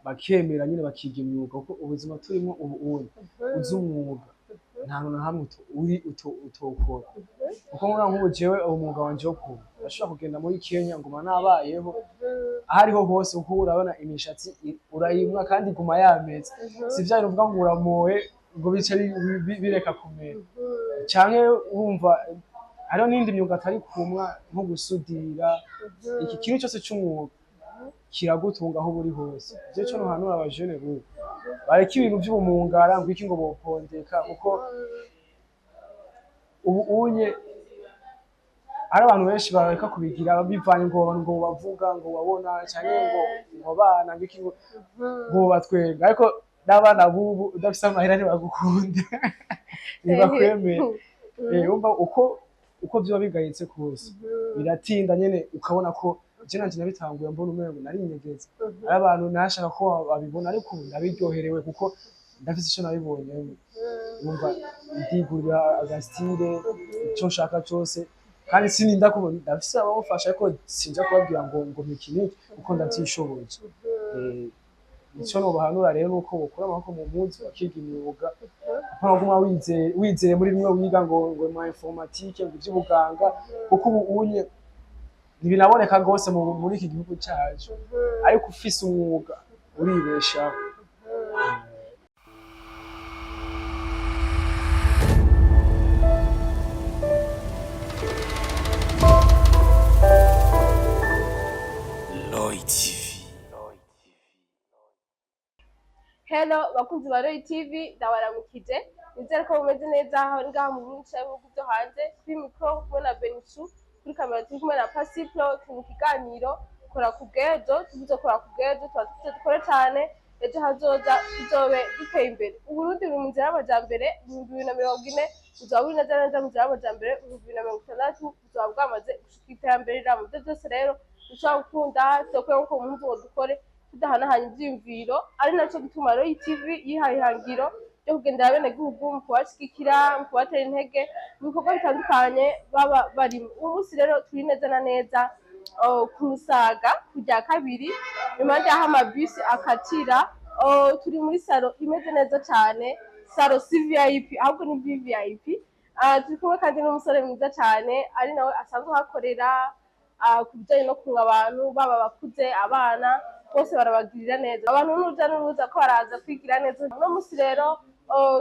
Bakemera nyine bakiga imyuga, kuko ubuzima turimo ubu ubu uzi umwuga, nta hantu na hamwe uri utokora, kuko nk'ubu jewe umwuga wanje wo kuba ndashobora kugenda muri Kenya nguma nabayeho aho ariho hose, kuko urabona imishatsi urayimwa kandi iguma yameze. Si vya bintu uvuga ngo uramoye ngo bice bireka kumera, canke wumva hariho n'indi myuga atari kumwa, nko gusudira. Iki kintu cyose c'umwuga kiragutunga aho uri hose. Ivyo co nohanura abajene bubu, bareke ibintu vy'ubumungara ngo iki, ngo bopondeka, kuko ubu unye hari abantu benshi bareka kubigira bivanye ngo bavuga ngo babona, canke ngo bana ngo iki, ngo batwenga. Ariko n'abana bubu udafise amahera ntibagukunda, ntibakwemera. Wumva uko vyoba bigayitse kose, biratinda nyene ukabona ko je nanje nabitanguye mbona umengo narinyegeza, ari abantu nashaka ko babibona, ariko ubu ndabiryoherewe kuko ndafise ico nabibonyemo. Wumva ndigurira agastyle ico nshaka cose, kandi sininda kubona ndafise abamufasha, ariko sinja kubabwira ngo mikinike kuko ndavyishoboje. Ico nobahanura rero nuko bokura amaboko mu mpuzu bakiga imyuga, apana kuguma wizeye muri bimwe wiga ngo ma informatique, ngo ivy'ubuganga, kuko ubu unye ntibinaboneka rwose muri iki gihugu cacu, ariko ufise umwuga uribeshaho. Lloyd TV. Hello bakunzi ba Roy TV, ndabaramukije. Nizere ko mumeze neza aho ngaho mu Burundi canke mu bihugu vyo hanze. Kuri mikoro kumwe na Benichu, kuri kamera turi kumwe na Pasiplo. Turi mu kiganiro Kora ku bw'ejo. Tuvuze kora ku bw'ejo, tuba tuvuze dukore cane, ejo hazoza tuzobe duteye imbere. Uburundi buri mu nzira y'amajambere. 2040 buzoba buri neza neza mu nzira y'amajambere, 2060 buzoba bwamaze gushika iterambere rirama. Ivyo vyose rero dushobora gukunda tudakwiye nko mu mpuzu ngo dukore tudahanahanya ivyiyumviro, ari naco gituma Roy TV yihaye ihangiro ryo kugendera abenegihugu mu kubashigikira, mu kubatera intege mu bikorwa bitandukanye baba barimo. Uyu munsi rero turi neza na neza ku Musaga ku rya kabiri, impande y'aho amabisi akatira. Turi muri salon imeze neza cane, salon si VIP ahubwo ni VVIP. Turi kumwe kandi n'umusore mwiza cane, ari nawe asanzwe ahakorera ku bijanye no kunga abantu, baba abakuze, abana, bose barabagirira neza. Abantu n'uruja n'uruza ko baraza kwigira neza. Uno munsi rero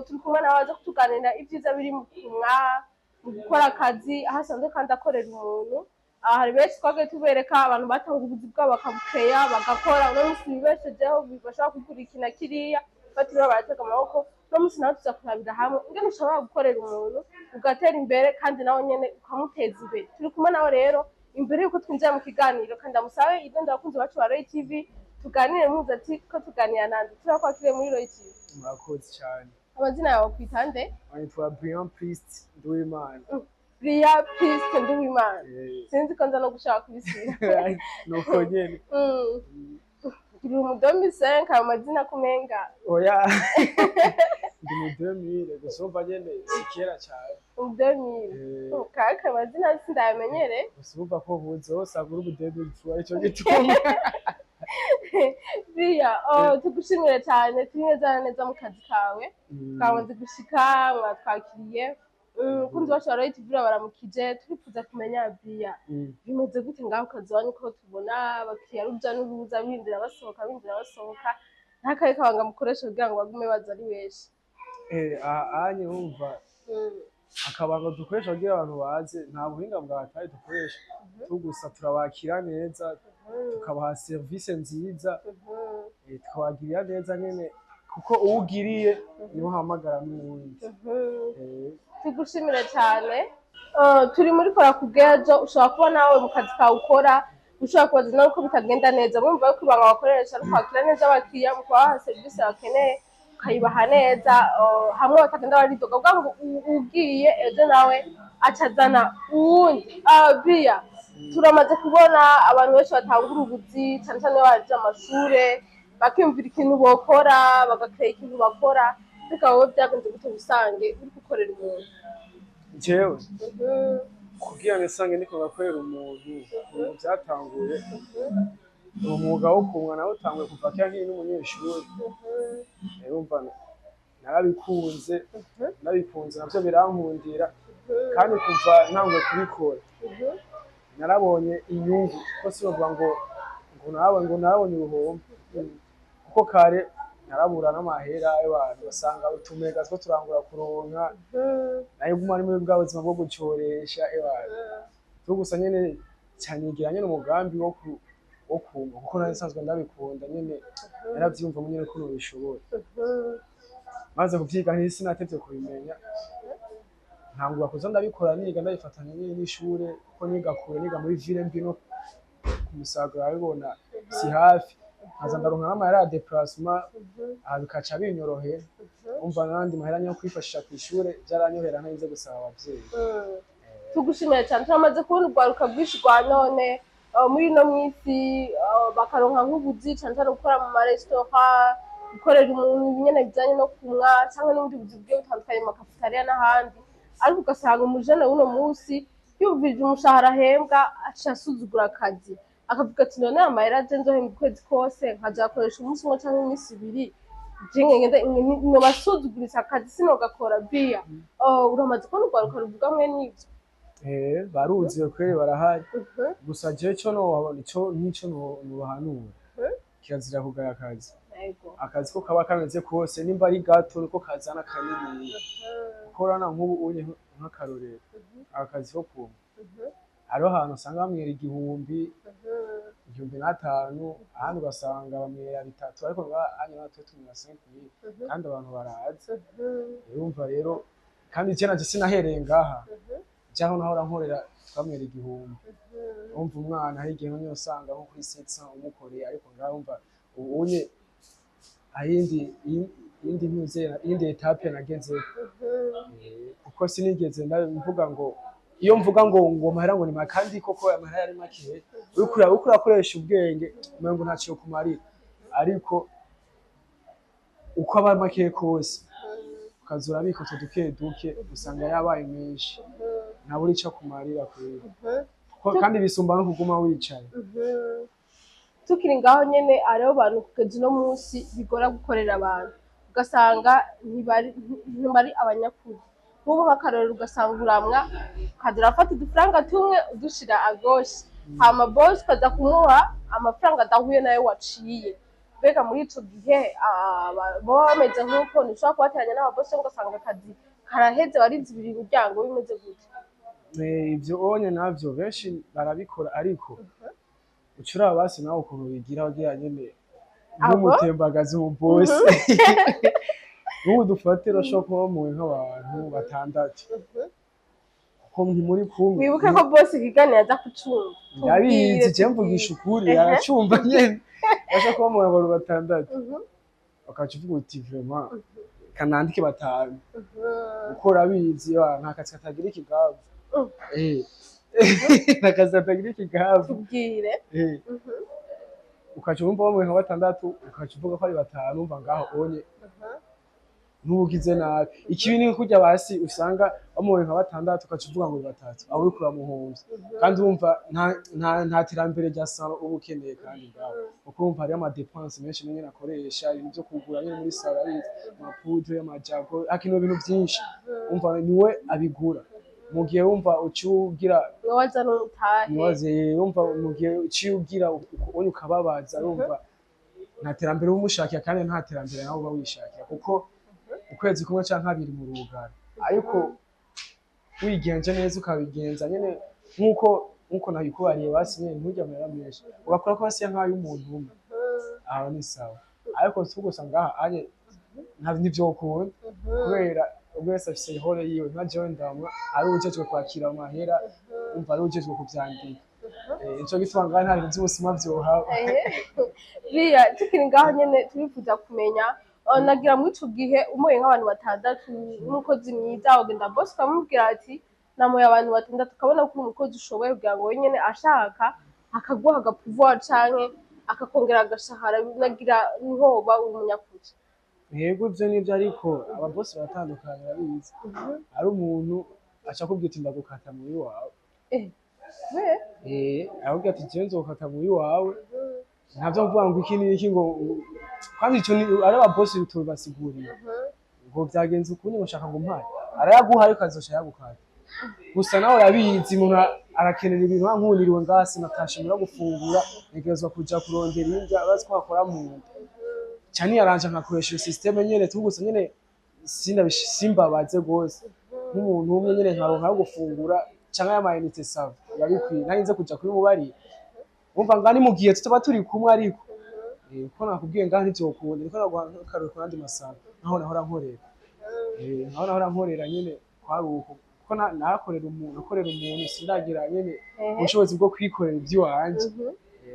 turi kumwe nawe aza kutuganirira ibyiza biri mu kumwa, mu gukora akazi aho asanzwe kandi akorera umuntu. Hari benshi twagiye tubereka abantu batanga ubuzi bwabo bakabukeya bagakora, uno munsi bibeshejeho, bashobora kugura iki na kiriya batiriwe baratega amaboko. Uno munsi nawe tuza kurabira hamwe ingene ushobora gukorera umuntu ugatera imbere, kandi nawe nyene ukamuteza imbere. Turi kumwe nawe rero. Imbere yuko twinjira mu kiganiro, kandi amusabe idonda abakunzi bacu ba Roy TV, tuganire muzi ati ko tuganira nande. Turakwakiriye muri Roy TV. Murakoze cyane. Amazina yawe kwita nde? Nitwa Brian Priest Nduwimana. Bria Priest Nduwimana. Sinzi ko nza no gushaka kubisubira. Nuko nyene. Uri umudomi 5 ayo mazina kumenga. Oya, ndi mu 2000 gusa, urumva nyene si kera cyane. Umudomire. Kaka amazina sindayamenyere. Gusa urumva ko buze hose agura ubu 2003, aricyo gituma. Bria, oh, tugushimire cyane. Turi neza na neza mu kazi kawe. Twamaze gushika, mwatwakiriye. Kunzi wacu wa Roy TV baramukije. Turifuza kumenya, Bria, bimeze gute ngaho kazi wanyu, ko tubona abakiriya ruja n'uruza, binjira basohoka, binjira basohoka? Ntakaye kabanga mukoresha kugira ngo bagume baza ari benshi? Aha anye wumva akabanga dukoresha kugira abantu baze, nta buhinga bwa hatari dukoresha tu, gusa turabakira neza, tukabaha serivisi nziza, tukabagirira neza nyene, kuko uwo ugiriye niwe uhamagara n'uwundi. Tugushimire cyane. Turi muri Kora ku bw'ejo. Ushobora kuba nawe mu kazi kawe ukora ushobora kubaza nawe ko bitagenda neza. Murumva yuko ibanga bakoresha ari kwakira neza abakiriya, mu kubaha serivisi bakeneye ukayibaha neza, hamwe batagenda baridoga, kugira ngo ugiye ejo nawe acazana uwundi. Bia, turamaze kubona abantu benshi batangura ubuzi, cyane cyane iyo bahejeje amashure, bakiyumvira ikintu bokora, bagakora ikintu bakora. Ariko wowe byagenze gute usange uri gukorera umuntu? Jewe kugira ngo nsange ndiko ngakorera umuntu, ibintu byatanguye Uwo mwuga wo kumwa nawutanguye kuva kera nkiri n'umunyeshuri. Urumva narabikunze, nabikunze navyo birankundira, kandi kuva ntanguye kubikora narabonye inyungu, kuko sinovuga ngo narabonye uruhombo, kuko kare narabura n'amahera y'abantu, basanga utumega two turangura kuronka, nayo guma ari muri bwa buzima bwo gucoresha abantu tu gusa nyene, canigira nyene umugambi wo kumva, kuko nari nsanzwe ndabikunda nyene, naravyiyumvamo nyene ko nobishobora. Maze kuvyiga sinatevye kubimenya, ntangura kuza ndabikora niga, ndabifatanya nyene n'ishure, kuko niga kure, niga muri ville mbi no ku Musaga, urabibona si hafi, nkaza ndaronka n'amahera ya déplacement, aha bikaca binyorohera. Umva, n'andi mahera yo kwifashisha kw'ishure vyaranyohera, ntarinze gusaba abavyeyi. Tugushimiye cyane. Turamaze kubona urwaruka rwinshi rwa none muri ino minsi bakaronka nk'ubuzi, cane cane gukora mu maresitora, gukorera umuntu nyene bijanye no kunywa, canke n'ubundi buzi bugiye butandukanye mu makafetariya n'ahandi, ariko ugasanga umujene w'uno munsi yumvirije umushahara ahembwa, aca asuzugura akazi, akavuga ati: "None amahera je nzohembwa ukwezi kose nkazakoresha umunsi umwe canke iminsi ibiri, je ngende nobasuzuguritse akazi, sinogakora." Biya, uramaze kubona urwaruka ruvuga mwe n'ivyo? Baruzuye kweri, barahari. Gusa jewe ico nobabona, ico nico nobahanura, kirazira kugaya akazi. Akazi ko kaba kameze kose, nimba ari gato niko kazana kanini. Gukorana nk'ubu unye, nk'akarorero, akazi ko kumva, hariho ahantu usanga bamwera 1000, 1005, ahandi ugasanga bamwera 3000, ariko ngaha anya natwe tumwera 5000, kandi abantu baraza. Urumva rero, kandi je nanje sinahereye ngaha, jaho nahora nkorera twamwera 1000. Urumva, umwana hari igihe nyine usanga nko kuri 700 umukoreye, ariko ngaha urumva ubu unye ayindi iyindi ntuze, iyindi étape nagezeko. Kuko sinigeze mvuga ngo, iyo mvuga ngo amahera ngo ni make, kandi koko amahera yari make, uriko urakoresha ubwenge umengo ntaco kumarira, ariko uko aba make kose ukaza urabika utwo duke duke, usanga yabaye menshi, ntabura ico akumarira kweri. Kandi bisumba no kuguma wicaye. Tukiri ngaho nyene, hariho abantu kugeza uno munsi bigora gukorera abantu, ugasanga ntibari abanyakuri. Nk'ubu nk'akarorero, ugasanga uramwa, ukaza urafata udufaranga tumwe udushira à gauche, hama bosi ukaza kumuha amafaranga adahuye nayo waciye. Mbega muri ico gihe baba bameze nk'uko ntushobora kubateranya n'ababosi, ugasanga akazi karaheze, barizibira imiryango, bimeze gute? Ivyo onye navyo benshi barabikora, ariko uca uraba basi nawe ukuntu bigira kugira nyene nk'umutembagazi mu bosi. Nk'ubu dufate, urashobora kuba muwe nk'abantu batandatu, kuko ntimuri kumwe. Wibuke ko bosi ikiganiro aza kucumva. Ndabizi, je mvugisha ukuri, aracumva nyene. Urashobora kuba muwe abantu batandatu, ukaca uvuga uti: "Vraiment kanandike batanu," kuko urabizi wa nta kazi katagira ikigavu. Nta kazi katagira ikigavu. Tubwire. Ukaca wumva bamwe nka batandatu, ukaca uvuga ko ari batanu, umva ngaho onye ntubugize nabi. Ikibi ni kurya basi usanga bamuwe nka batandatu, ukaca uvuga ngo ni batatu, aho uriko uramuhomvya, kandi urumva nta terambere rya salon uba ukeneye. Kandi ngaho kuko urumva hariyo ama dépenses menshi nyene akoresha, ibintu vyo kugura nyene muri salon, ari ama poudre, amajago, hakenewe ibintu vyinshi, umva niwe abigura. Mu gihe wumva uciye ugira mwaza n'umutahe. Mubaze, wumva mu gihe uciye ugira ubonye ukababaza, urumva nta terambere uba umushakira, kandi nta terambere nawe uba wishakira, kuko ukwezi kumwe canke abiri mu rugara. Ariko wigenje neza, ukabigenza nyene nkuko nabikubariye, basi nyene nturye amahera menshi, ugakora ko basi nk'ay'umuntu umwe, aho ni sawa. Ariko si gusa ngaha anye nta ntivyokunda, kubera umwe wese afise ihore yiwe. Nka jewe ndamwa ari uwujejwe kwakira amahera, umva ari uwujejwe kuvyandika. Nico gituma ngaha nta bintu vy'ubusuma vyohaba. Biriya tukiri ngaho nyene, turifuza kumenya nagira muri ico gihe umuye nk'abantu batandatu n'umukozi mwiza, ugenda bosi ukamubwira ati: "Namuye abantu batandatu," ukabona ko uri umukozi ushoboye, kugira ngo wenyene ashaka akaguha aga pouvoir canke akakongera agashahara, nagira niho woba uri umunyakuri. Yego, ivyo nivyo, ariko ababosi baratandukanye, urabizi. Ari umuntu aca akubwira ati: "Ndagukata muri wawe." We. Arakubwira ati: "Jewe nzokata muri wawe." Ntavyo kuvuga ngo iki n'iki, ngo kandi ico ni ari ababosi tubibasigurira ngo vyagenze ukundi, ngo nshaka ngo umpaye, arayaguha ariko azoca yagukata. Gusa nawe urabizi, umuntu arakenera ibintu. Nkuniriwe ngaha, sinatashimira gufungura, ntegerezwa kuja kurondera indya, bazi ko bakora mu nda cyane. Yaranje nkakoresha iyo système nyene tu, gusa nyene simbabaze gose nk'umuntu umwe nyene, nkaronka yo gufungura canke y'ama unités, ça va, biba bikwiye, ntarinze kuja kubimubariye. Umva, ngani mu gihe tutaba turi kumwe, ariko ko nakubwiye ngaha ntivyokunda, niko naguha akarorero ku yandi masaha nkaho nahora nkorera. Nkaho nahora nkorera nyene kwari uko, kuko nakorera umuntu, nakorera umuntu, sindagira nyene ubushobozi bwo kwikorera ivy'iwanje.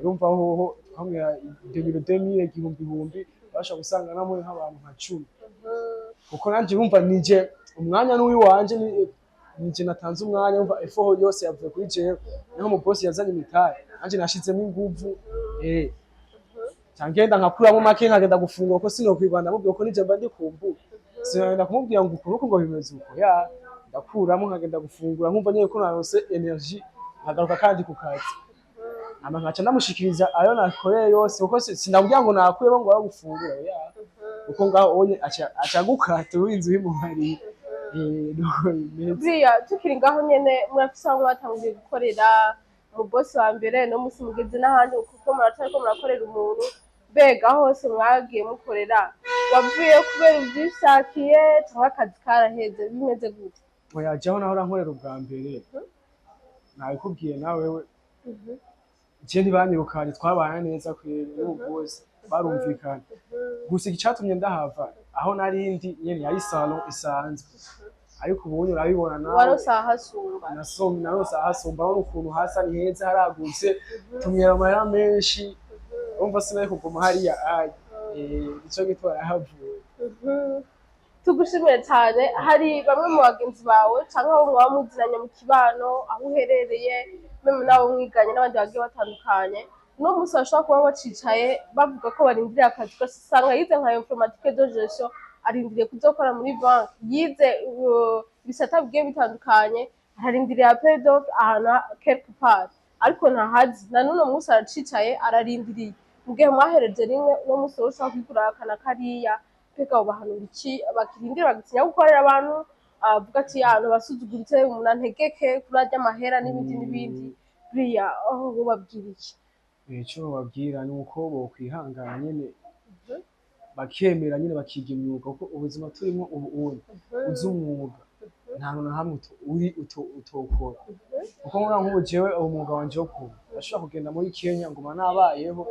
Urumva hoho twamwira 2000, 2000, igihumbi ihumbi, babasha gusanga namwe nk'abantu nka 10, kuko nanje urumva nije umwanya n'uwiwanje, nije natanze umwanya. Urumva effort yose yavuye kuri jewe, niho mu boss yazanye imitahe, nanje nashizemo inguvu, ngenda nkakuramo make, nkagenda gufungura, ko sinokwirwa ndamubwira ko nije mba ndi kumbuga. Sinagenda kumubwira ngo uku nuku, ngo bimeze uko ya, ndakuramo nkagenda gufungura, nkumva nyene ko naronse énergie, nkagaruka kandi ku kazi. Hama nkaca ndamushikiriza ayo nakoreye yose, kuko sindamubwira ngo nakuyemo ngo ayo gufungura ya, kuko ngaho onye aca agukata w'inzu y'umuhariye. Nuko bimeze. Buriya tukiri ngaho nyene, murafise aho mwatanguye gukorera mu bosi wa mbere, no musi mugeze n'ahandi, kuko muracariko murakorera umuntu. Mbega hose mwagiye mukorera, wavuye kubera uvyishakiye canke akazi karaheze? Bimeze gute? Oya, jaho nahora nkorera ubwa mbere, nabikubwiye nawe wewe, je ntibanyirukanye, twabana neza kweri n'ubu bose barumvikana. Gusa icatumye ndahava, aho narindi nyene yari salon isanzwe, ariko ubunye urabibona nawe. Warose ahasumba. Nasomye, narose ahasumba. Urabona ukuntu hasa, ni heza, haragutse, tumwera amahera menshi. Urumva sinari kuguma hariya ayi. Nico gituma nahavuye. Tugushimiye cyane. Hari bamwe mu bagenzi bawe cyangwa abo mwaba muziranye mu kibano aho uherereye, même n'abo mwiganye n'abandi bagiye batandukanye, uno munsi bashobora kuba bacicaye bavuga ko barindiriye akazi, ugasanga yize nka informatique de gestion, arindiriye kuzokora muri banki, yize ibisata bigiye bitandukanye, ararindiriye appel d'offre ahantu quelque part, ariko ntahazi na n'uno munsi aracicaye ararindiriye. Mu gihe mwahereje rimwe, uno munsi wowe ushobora kwigurira aka na kariya, mbega wobahanura iki bakirindira, bagatinya gukorera abantu, avuga ati ahantu basuzuguritse, umuntu antegeke kurarya amahera n'ibindi n'ibindi? Buriya aho wobabwira iki? Ico nobabwira ni uko bokwihangana nyene, bakemera nyene bakiga imyuga, kuko ubuzima turimo ubu ubu uzi umwuga, nta hantu na hamwe uri utokora, kuko nkuriya nk'ubu jewe umwuga wanje wo kuba ndashobora kugenda muri Kenya nguma nabayeho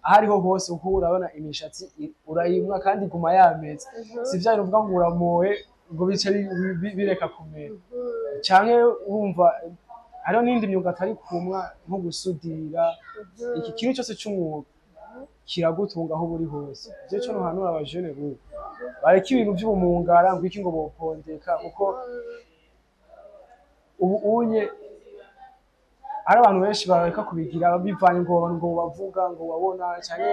aho ariho hose, kuko urabona imishatsi urayimwa kandi iguma yameze. Si vya bintu uvuga ngo uramoye ngo bice bireka kumera, canke wumva hariho n'iyindi myuga atari kumwa, nko gusudira. Iki kintu cyose c'umwuga kiragutunga aho uri hose. Je co nohanura abajene bubu, bareke ibintu vy'ubumungara, ngo iki, ngo bopondeka, kuko ubu unye hari abantu benshi bareka kubigira bivanye ngo bavuga ngo babona canke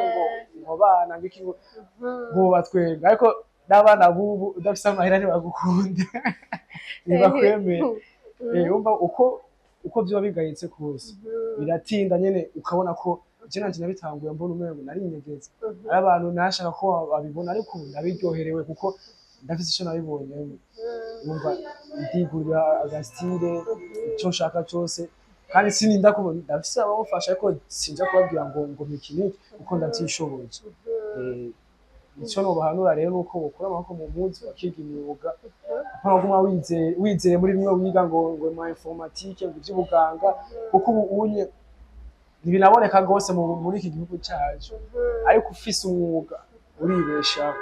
ngo bana ngo iki, ngo batwenga. Ariko n'abana bubu udafise amahera ntibagukunda, ntibakwemera. Urumva uko vyoba bigayitse kose, biratinda nyene ukabona ko je nanje nabitanguye mbona umengo narinyegeza, ari abantu nashaka ko babibona, ariko ubu ndabiryoherewe kuko ndafise ico nabibonyemo. Urumva ndigurira aga style, ico nshaka cose, kandi sininda kubona, ndafise abamufasha, ariko sinja kubabwira ngo mpiki niki, kuko ndavyishoboje. Ico nobahanura rero nuko bokura amaboko mu mpuzu bakiga imyuga, apana kuguma wizeye muri bimwe wiga ngo ma informatique, ngo ivy'ubuganga, kuko ubu unye ntibinaboneka rwose muri iki gihugu cacu, ariko ufise umwuga uribeshaho.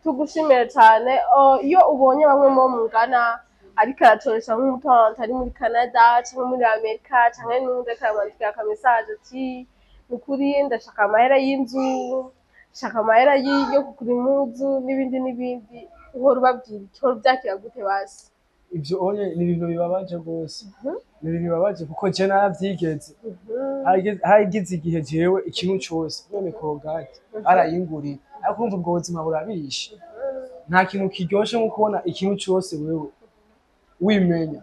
Tugushimiye cyane. Oh, iyo ubonye bamwe mu bo mungana ariko aratoresha, nk'umutonto ari muri Canada cyangwa muri Amerika cyangwa n'undi, akamwandikira aka message ati: "Ni ukuri ndashaka amahera y'inzu, ndashaka amahera yo kugura impuzu n'ibindi n'ibindi", uhora ubabwira iki? Uhora ubyakira gute basi? Ivyo onye ni ibintu bibabaje rwose, ni ibintu bibabaje, kuko je naravyigeze. Hageze igihe jewe ikintu cose, none Colgate barayinguriye, ariko urumva ubwo buzima burabishe. Nta kintu kiryoshe nko kubona ikintu cose wewe wimenya,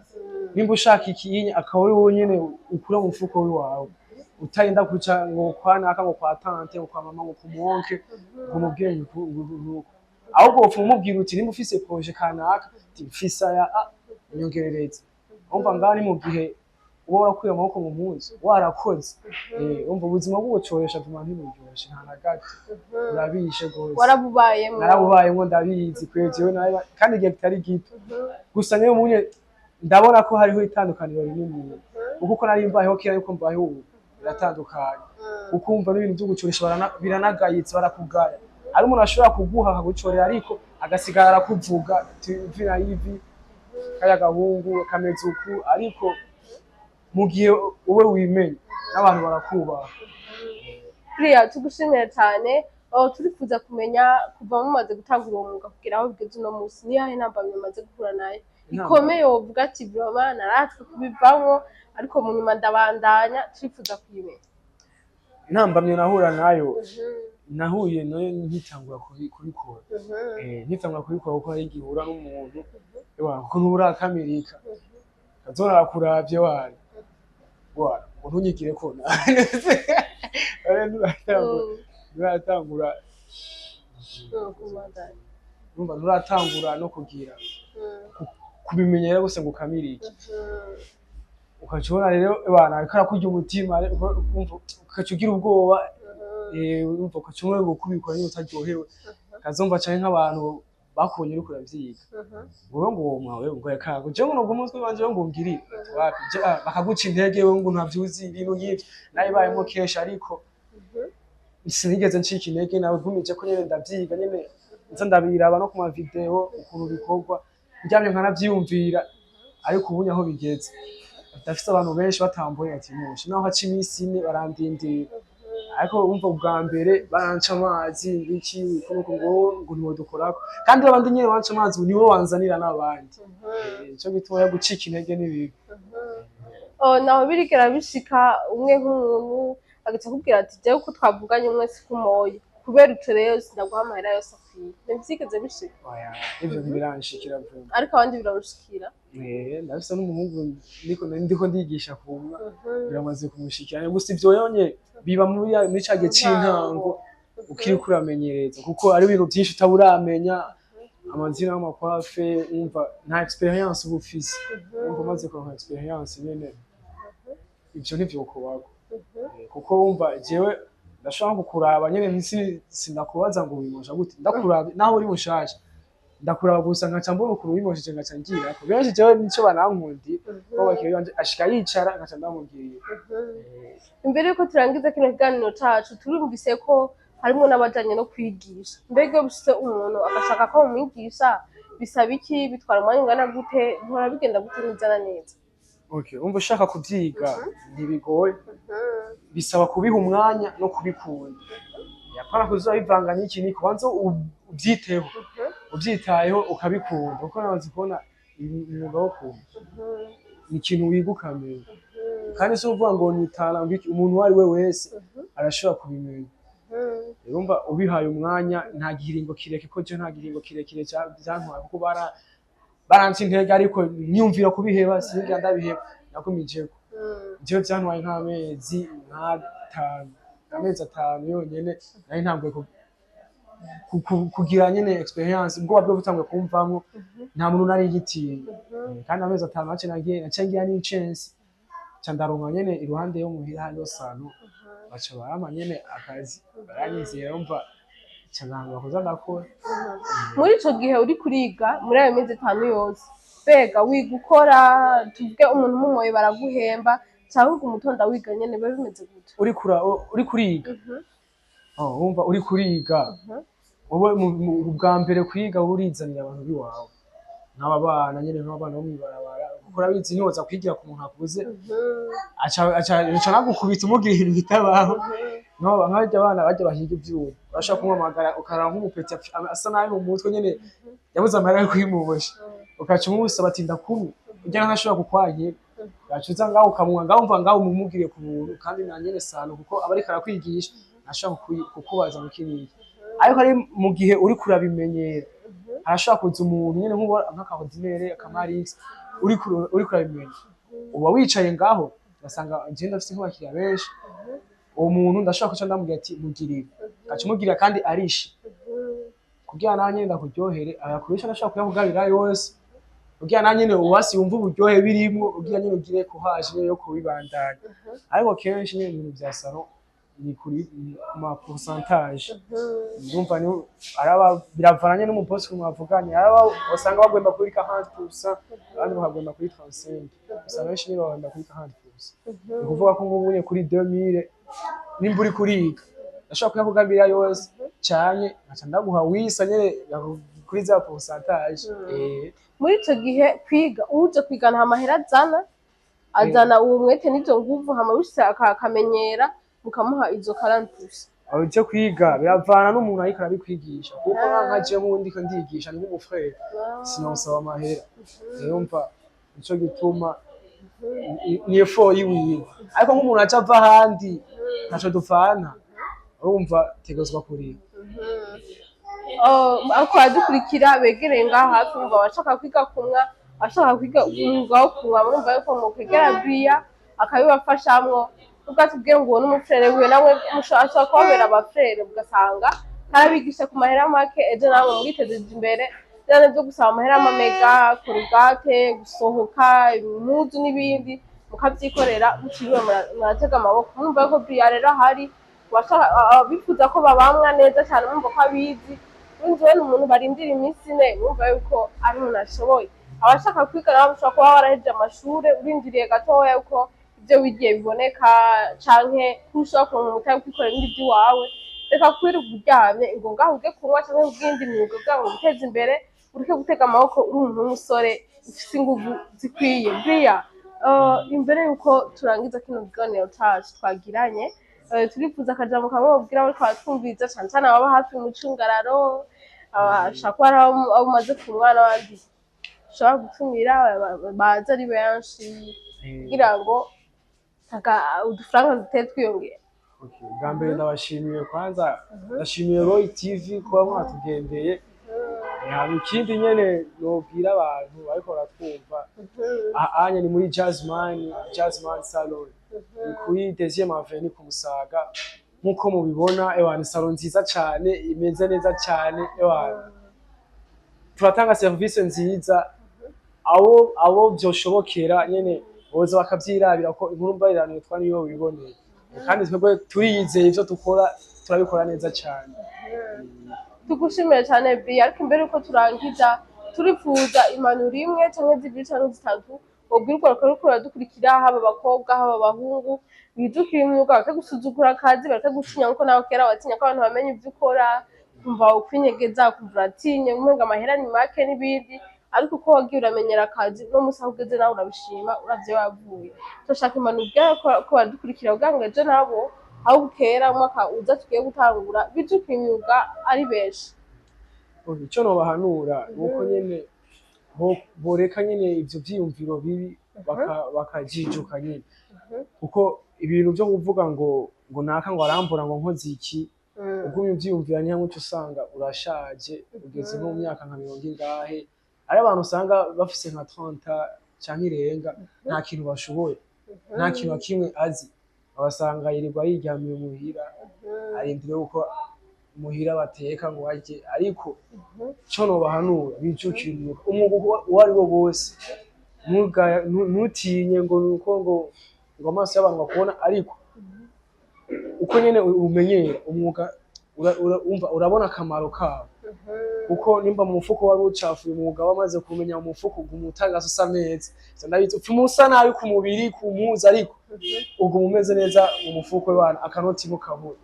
nimba ushaka ikiyinya akaba ari wowe nyene ukura mu mufuko wiwawe. Utarinda kuca ngo kwa naka, ngo kwa tante, ngo kwa mama, ngo ku mwonke, ngo umubwire ngo uku. Ahubwo wopfa umubwira uti nimba ufise projet kanaka, uti mfise aya, nyongerereza. Umva, ngaho ni mu gihe uba warakuye amaboko mu mpuzu, warakoze. Umva, ubuzima bw'ubucoresha vuma ntiburyoshe nta na gato, urabishe gose. Warabubayemo? Narabubayemo, ndabizi kwe jewe nawe, kandi igihe kitari gito. Gusa niyo munye ndabona ko hariho itandukaniro rinini, kuko uko nari mbayeho kera yuko mbayeho ubu biratandukanye. Ukumva n'ibintu byo gucoresha biranagayitse, barakugaya. Hari umuntu ashobora kuguha akagucorera, ariko agasigara arakuvuga ati ivi na ivi, kaya gahungu kameze uku. Ariko mu gihe wowe wimenye, n'abantu barakubaha. Priya, tugushimire cyane. Oh, turifuza kumenya, kuva mumaze gutangura uwo mwuga kugera aho bigeze uno munsi, niyahe ntambamyi mumaze guhura nayo ikomeye wovuga ati vraiment naratwe kubivamwo, ariko mu nyuma ndabandanya? Turifuza kuyimenya. Intambamyi nahura nayo, nahuye nayo nkitangura kubikora. Nkitangura kubikora, kuko hari igihe uhura n'umuntu, ewa, kuko nturakamirika, kazora arakuravye, wana wana ngo ntunyigire ko nturatangura. Kubandanya. Urumva, nturatangura no kugira kubimenyera gusa ngo ukamirike. Ukaca ubona rero bana ariko arakurya umutima, urumva, ukaca ugira ubwoba. Urumva, ukaca ubona ngo kubikora niba utaryohewe, kazumva canke nk'abantu bakubonye uriko uravyiga, wowe ngo uwo mwawe ngo reka ngo jewe ngo umutwe wanje ngo ngirire wapi bakaguca intege, wowe ngo ntavyuzi, ibintu nk'ivyo nabibayemo kenshi, ariko sinigeze ncika intege. Nawe gumije ko nyene ndavyiga, nyene nza ndabiraba no ku ma video ukuntu bikorwa, ndyamye nkanavyiyumvira. Ariko ubu aho bigeze, ndafise abantu benshi batambuye ati mushe naho haca iminsi 4 barandindira. Ariko wumva, ubwa mbere baranca amazi ngiki uko ngo ntiwodukorako, kandi abandi nyene banca amazi nibo banzanira n'abandi. Nico gituma yo gucika intege n'ibibi. Oh, naho birigera bishika umwe nk'umuntu agaca akubwira ati jewe uko twavuganye umwe si kumoye, kubera ico rero sindaguha amahera yose akwiye? Ntivyigeze bishika? Oya, ivyo ntibiranshikira vuba. Ariko abandi birabushikira? Ndafise n'umuhungu ndiko ndigisha kumwa, biramaze kumushikira. Gusa ivyo yonye biba muri ca gihe c'intango ukiriko uramenyereza, kuko ari ibintu vyinshi utaba uramenya, amazina y'ama coiffe, umva, nta expérience uba ufise. Umva, umaze kuronka expérience nyene, ivyo ntivyokubako. Kuko wumva, jewe ndashobora kukuraba nyene, ntisi sindakubaza ngo wimosha gute, ndakuraba naho uri mushasha, ndakuraba gusa nkaca mbona ukuntu wimosheje, nkaca ngirako. Benshi jewe nico banankundi ko abakiriya banje ashika yicara nkaca ndamubwira. Imbere yuko turangiza kino kiganiro cacu, turumvise ko harimo n'abajanye no kwigisha. Mbega iyo bishitse umuntu agashaka ko mumwigisha, bisaba iki? Bitwara umwanya ungana gute? Bihora bigenda gute neza na neza? Okay, umva, ushaka kuvyiga ntibigoye, bisaba kubiha umwanya no kubikunda, yapana kuzoba bivanga n'iki niki. Kubanza uvyiteho, uvyitayeho ukabikunda, kuko namaze kubona umwuga wo kumva ni ikintu wiga ukamenya, kandi si uvuga ngo nitara ngo iki, umuntu uwo ari we wese arashobora kubimenya. Urumva, ubihaye umwanya, nta gihiringo kireke ko je nta gihiringo kirekire vyantwaye, kuko baranca intege, ariko niyumvira kubiheba, sinigera ndabiheba, nagumijeko. Jewe vyantwaye nk'amezi nk'atanu, amezi 5 yonyene nari ntanguye kugira nyene expérience, ubwoba bwo butanguye kumvamwo, nta muntu nari ngitinya. Kandi amezi 5 naciye nagiye naciye ngira n'icence, nca ndaronka nyene iruhande yo muhira hariho salon, baca barampa nyene akazi, baranyizera, umva, nca ntangura kuza ndakora. Muri ico gihe uri kuriga, muri ayo mezi 5 yose, mbega wiga ukora, tuvuge umuntu umumoye baraguhemba, cyangwa umutonda wiga nyene, biba bimeze gute? Uri kuriga, oh, wumva uri kuriga, wowe ubwa mbere kwiga wowe urizanira abantu biwawe, nk'aba bana nyene, nk'abana bo mw'ibarabara, kuko urabizi ntiwoza kwigira ku muntu akuze, aca nagukubita umugira ibintu bitabaho. Nk'abarya abana barya bahiga ivyuma, urashobora kumuhamagara ukaraba nk'umu petit asa nabi mu mutwe nyene, yabuze amahera yo kwimosha, ukaca umusaba ati ndakumwe, urya ntashobora kukwankira, ugaca uza ngaho ukamuha ngaho, umva, ngaho umumugiriye ku buntu, kandi na nyene salon, kuko aba ariko arakwigisha, ntashobora kukubaza ngo iki n'iki. Ariko ari mu gihe uriko urabimenyera, harashobora kuza umuntu nyene nk'aka ordinaire akamarix, uriko urabimenya, uba wicaye ngaho ugasanga jewe ndafise nk'abakiriya benshi. Uwo muntu ndashobora kuca ndamubwira ati mugirire, ngaca umugirira kandi arishe kugira nawe nyene ndakuryohere. Ayakurisha ndashobora kuyakugabira yose kugira nawe nyene uwasi wumva uburyohe birimwo, kugira nyene ugire courage nyene yo kubibandanya. Ariko kenshi nyene ibintu vya salon ni kuri ku ma pourcentage. Ndumva ni araba biravana n'umubosi mwavuganye, araba usanga bagwemba kuri 40%, abandi bakagwemba kuri 35. Usanga benshi nyene bagwemba kuri 40%. Ni ukuvuga ko nk'ubu unye kuri 2000, nimba uri kuriga, ndashobora kuyakugabira yose canke nkaca ndaguha wisa nyene kuri za pourcentage. Muri ico gihe kwiga, uje kwiga nta mahera azana, azana uwo mwete n'izo nguvu, hama bishitse akamenyera mukamuha izo 40%. Aho ivyo kwiga biravana n'umuntu ariko arabikwigisha, kuko nka jewe ndiko ndigisha ni nk'umufrère, sinonsaba amahera. Rero mva nico gituma ni effort yiwiwe, ariko nk'umuntu aca ava ahandi ntaco dupfana, urumva tegezwa kuriha. Ariko baradukurikira begereye ngaha hafi, umva abashaka kwiga kumwa, abashaka kwiga umwuga wo kumwa, murumva yuko mukwegera Bria akabibafashamwo. Nubwo atubwiye ngo uwo n'umufrère wiwe, nawe ashobora kubabera abafrère, ugasanga karabigisha ku mahera make, ejo namwe mwitejeje imbere. Vyane vyo gusaba amahera y'amamega, korogate, gusohoka impuzu n'ibindi, mukavyikorera mutiriwe muratega amaboko. Murumva yuko Bria rero ahari abifuza ko babamwa neza cyane, murumva ko abizi. Winjiwe ni umuntu barindira iminsi 4, murumva yuko ari umuntu ashoboye. Abashaka kwiga nabo bashobora kuba warahejeje amashure, urindiriye gatoya yuko ibyo wigiye biboneka, canke ko ushobora kuronka umutahe wo kwikorera ibindi vy'iwawe. Reka kwirirwa uryamye ngo ngaho uge kunywa canke ubwindi myuga kugira ngo witeze imbere, ureke gutega amaboko. Uri umuntu w'umusore ufise inguvu zikwiye. Bria, imbere yuko turangiza kino kiganiro cacu twagiranye, turifuza akajambo kamwe babwira bariko baratwumviriza, cane cane ababa hafi mu cungararo, abashaka kuba ari abo umaze kunywa n'abandi ushobora gutumira baza ari benshi kugira ngo udufaranga dutere twiyongera. Okay, bwa mbere ndabashimiye, kwanza ndashimiye Roy TV kuba mwatugendeye. Hama ikindi nyene nobwira abantu bariko baratwumva, aha anya ni muri Jazzman Salon, ni kuri Deuxième Avenue ku Musaga. Nk'uko mubibona, ewa ni salon nziza cane, imeze neza cane. Ewa turatanga service nziza. Abo vyoshobokera nyene boza bakavyirabira, ko inkuru mbarirano yitwa niyo wiboneye, kandi twebwe turiyizeye, ivyo dukora turabikora neza cane. Tugushimiye cyane Bria, ariko imbere yuko turangiza turifuza impanuro imwe canke zibiri canke zitatu wobwira urwaruka ruriko ruradukurikira, haba abakobwa haba abahungu, bijukira imyuga, bareke gusuzugura akazi, bareke gutinya nkuko nawe kera watinya ko abantu bamenya ivyo ukora, kumva ukwinyegeza, kumva uratinye umenga amahera ni make n'ibindi. Ariko uko wagiye uramenyera akazi, uno musi aho ugeze nawe urabishima uravye wavuye. Turashaka impanuro ubwira ko baradukurikira kugira ngo ejo nabo aho bukera umwaka uza tugiye gutangura bijukira imyuga ari benshi. Okay, ico nobahanura ni uko nyene boreka nyene ivyo vyiyumviro bibi, bakajijuka nyene, kuko ibintu vyo kuvuga ngo naka ngo arambura ngo nkoze iki, ugumye uvyiyumvira ni hamwe uca usanga urashaje, ugeze nko mu myaka nka mirongo ingahe. Ari abantu usanga bafise nka 30 canke irenga, nta kintu bashoboye, nta kintu na kimwe azi, ugasanga yirirwa yiryamiye muhira, arindiriye yuko muhira bateka ngo arye. Ariko ico nobahanura, bijukire umwuga, umwuga uwo ari wo wose. Ntutinye ngo nuko ngo amaso y'abantu bakubona, ariko uko nyene umenyera umwuga umva urabona akamaro kawo, kuko nimba mu mufuko wari ucafuye, umwuga wamaze kumenya mu mufuko uguma utagasa usa neza. Ivyo ndabizi, upfuma usa nabi ku mubiri, ku mpuzu, ariko uguma umeze neza mu mufuko w'abantu, akanoti ntukabura.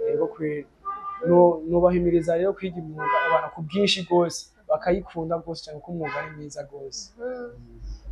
Yego kweri, no nobahimiriza rero kwiga imyuga abantu ku bwinshi rwose, bakayikunda rwose cyane, kuko umwuga ni mwiza rwose.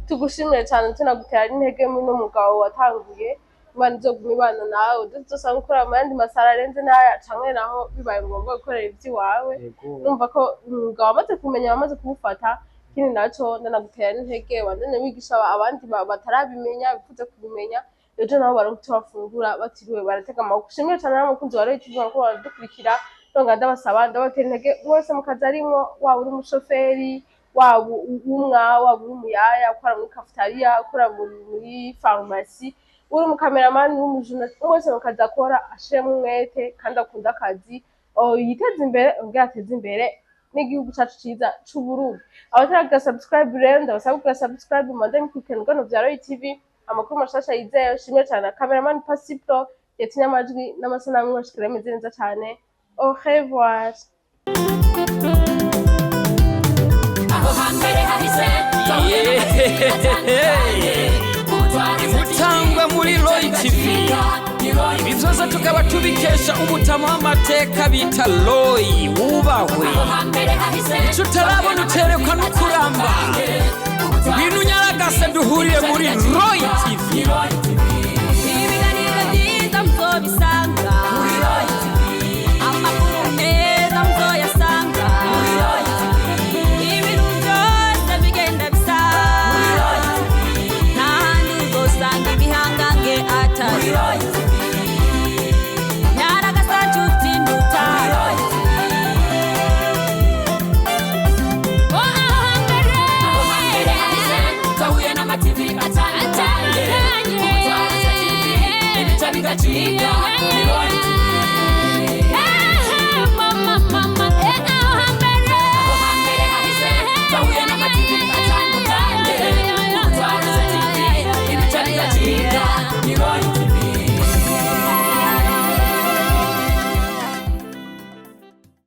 Tugushimire cyane, tunagutera n'intege muri uno mwuga wawe watanguye. Imana izoguma ibana nawe, uzosanga ukora mu yandi masaro arenze n'aya, canke naho bibaye ngombwa gukorera ivy'iwawe. Yego. Numva ko umwuga wamaze kumenya, wamaze kuwufata. Ikindi naco, ndanagutera n'intege wandanye wigisha abandi batarabimenya, bifuza kubimenya, ejo nabo baronke ico bafungura batiriwe baratega amaboko. Ushimire cane namwe mukunzi wa Royal TV ko baradukurikira. Nonga ndabasaba, ndabatera intege mwese mu kazi arimwo, waba uri umushoferi, waba umwa, waba uri umuyaya ukora muri cafetaria, ukora muri farumasi. Uri umukameramani, uri umujournaliste, umwe wese mu kazi akora ashiremo umwete kandi akunda akazi, yiteze imbere, ubwo ateze imbere n'igihugu cacu ciza c'Uburundi. Abataragira subscribe rero, ndabasaba kugira subscribe, mubandanye mukurikirana ibiganiro vya Roy TV, amakuru mashasha yizewe. Shimwe cane na cameraman Pasipro yatinye amajwi n'amasanamu bashikira bimeze neza cane. Au revoir. Aho hambere hahise. Imutangwa muri Roy TV, ibi byose tukaba tubikesha umutama w'amateka bita Roy wubahwe. Icyo utarabona uterekwa no kuramba. Ngwino unyaragase duhurire muri Roy TV. Ibiganiro byiza muzobisanga.